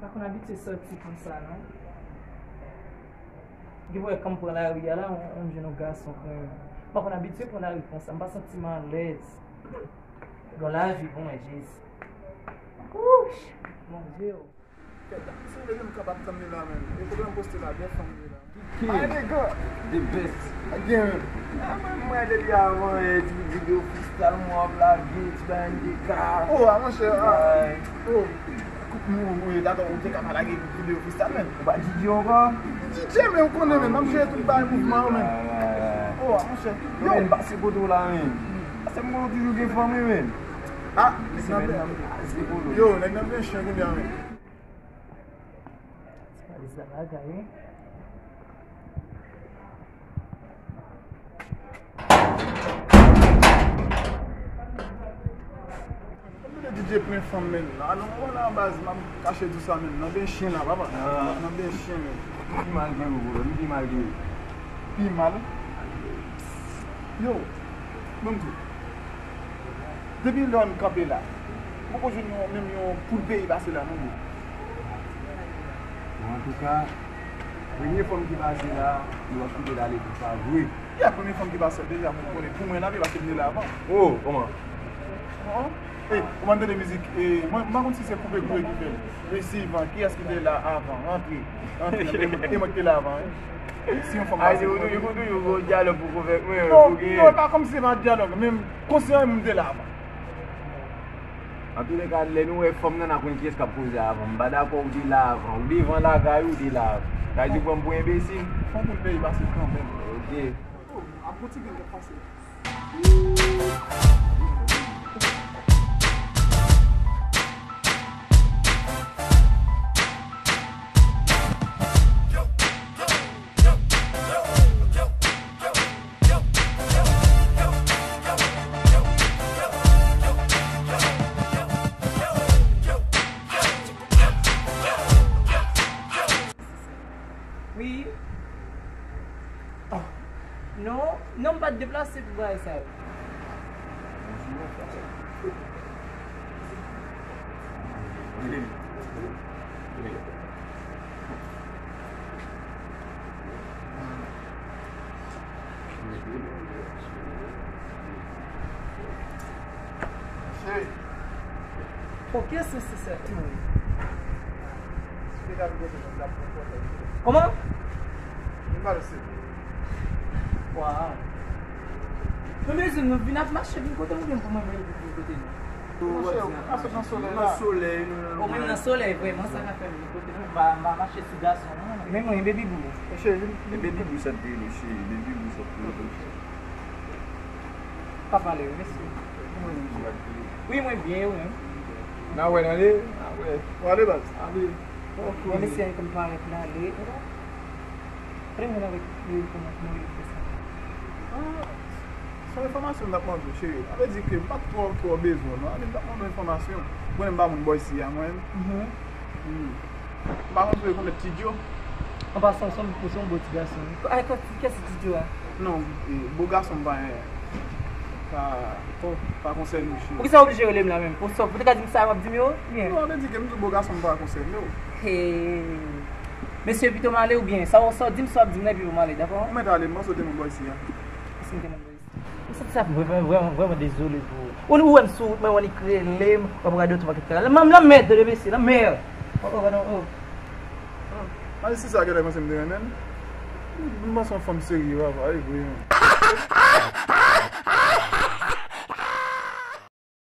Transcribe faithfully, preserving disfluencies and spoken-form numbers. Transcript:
Pa konn abitye sòti konsa, non. Gen pou wè kan m pran lari a la, m, m jwenn yon gason pran. M pa konn abitye pran lari konsa, m pa santi m alèz. Bon, lavi pou mwen, Jezi. Wouch! Bondye o. Si w vle di m kapab tann li la menm. E pwoblèm poste la, gen fanm li la. Ki? Ay, nèg. The best. Gen menm. A, mwen, mwen, depi avan, e, ti, ti, ti, freestyle, mwen ap lage, ti bagay, M D K. Oh, a, monchè, a. Ay. Oh. Ou, ou, ou, dakò, ou te ka pa lage videyo freestyle, menm. Ou pa D J ankò? D J, men ou konnen, menm, m ap jere tout bagay mouvman yo, menm. Ah. Oh, a, monchè. Yo, men, pase kote w la, menm. Pase m konnen w toujou gen fanmi, menm. Ah, nèg nan byen. Yo, nèg nan byen chen kounye a, menm. Se pa de sa bagay, wi. Mwen vle D J plen fanm, menn. A non, mwen la baz, m ap kache di w sa, menn. Nan ben chen la, papa. Ah. Nan ben chen, menn. Li pi mal ke ou, bro. Li pi mal ke ou. Pi mal? Yo, ban m di w. Depi lè w kanpe la, m poko jwenn yon, menm yon poul peyi pase la, non, bro. Bon, antouka, premye fanm ki pase la, nou ap kite l ale konsa vre. Ya, premye fanm ki pase deja, mwen konnen. Pou mwen, la, paske m te la avan. Oh, kòman? An? E, ou pa tande mizik, e, mwen, m pa konn si se koupe koure ki fè l. Mesi Ivan, kiyès ki te la avan? Rantre, rantre, e mwen, e mwen ki te la avan, wi. Si yon fanm pase, ou toujou, ou toujou gon dyalòg pou konvèk mwen, non, non, e pa kòmsi se pa dyalòg, men konsyan m te la avan. Antouleka, lè nou wè fanm nan, n a konn kiyès k ap koze avan. M pa dakò ou te la avan. Ou devan lakay ou, ou te la avan. Sa vle di ou pran m pou enbesil? Fò pou l peye pase kanmenm. Ok. Oh, ap gon ti gang k ap pase. Wi. Ah. Non, non, m pa t deplase pou bagay sa yo. Cheri. Pokè se se sèten wi. Kòman? Waw. Men mezanmi, nou vin ap mache vin kote m oubyen pou mwen menm vin kote nou? Monchè, ou ka sot nan solèy la. Nan solèy, nou nan... Ou menm nan solèy, vrèman, sa ka fè m vin kote nou. M pa, m pa mache sou gason, non. Men mwen, baby boo. Monchè, vin, vin. E baby boo sa te rele, cheri, baby boo sa te rele. Pa pale, wi, mèsi. Wi, mwen byen, wi. N a wè, n ale? N a wè. W ale, baz? Ale. Ok. Bon, mesye, an konn parèt la, ale. Premye nan wè, kòman, kòman yo fè sa? Ah, se yon enfòmasyon m t ap mande w, cheri. Sa vle di ke m pa t twò, twò bezwen w, non. Ale, m t ap mande w enfòmasyon. Mwen, m pa moun bò isi a, mwen. Mhm. Hmm. M pa konn si w konn Ti Djo. An pasan, w se yon, w se yon bon ti gason wi. Ay, kiyès Ti Djo a? Non, e, bo gason m pa, pa, pa konsène w, cheri. Poukisa w oblije rele m la menm? Ou sòf, ou te ka di m sa w ap di m yo? Byen. Non, an vle di ke m di w bo gason m pa konsène w. Hey. Mesye, pito m ale oubyen? Sa w, sa w di m, sa w ap di m nan, epi pou m ale, dakò? Ou mèt ale, m panse w te moun bò isi a. Èske m te moun bò isi? M santi sa vrèman, vrèman, vrèman dezole pou ou. Ou, ou wè m sou wout mwen, ou wè li krele m, w ap rade otomatik la. Lanmè, lanmè, de mesye, lanmè. Oh, oh, non, oh. Malis, se sa genlè panse m te renmen l. M panse yon fanm serye, papa, e vre, menm.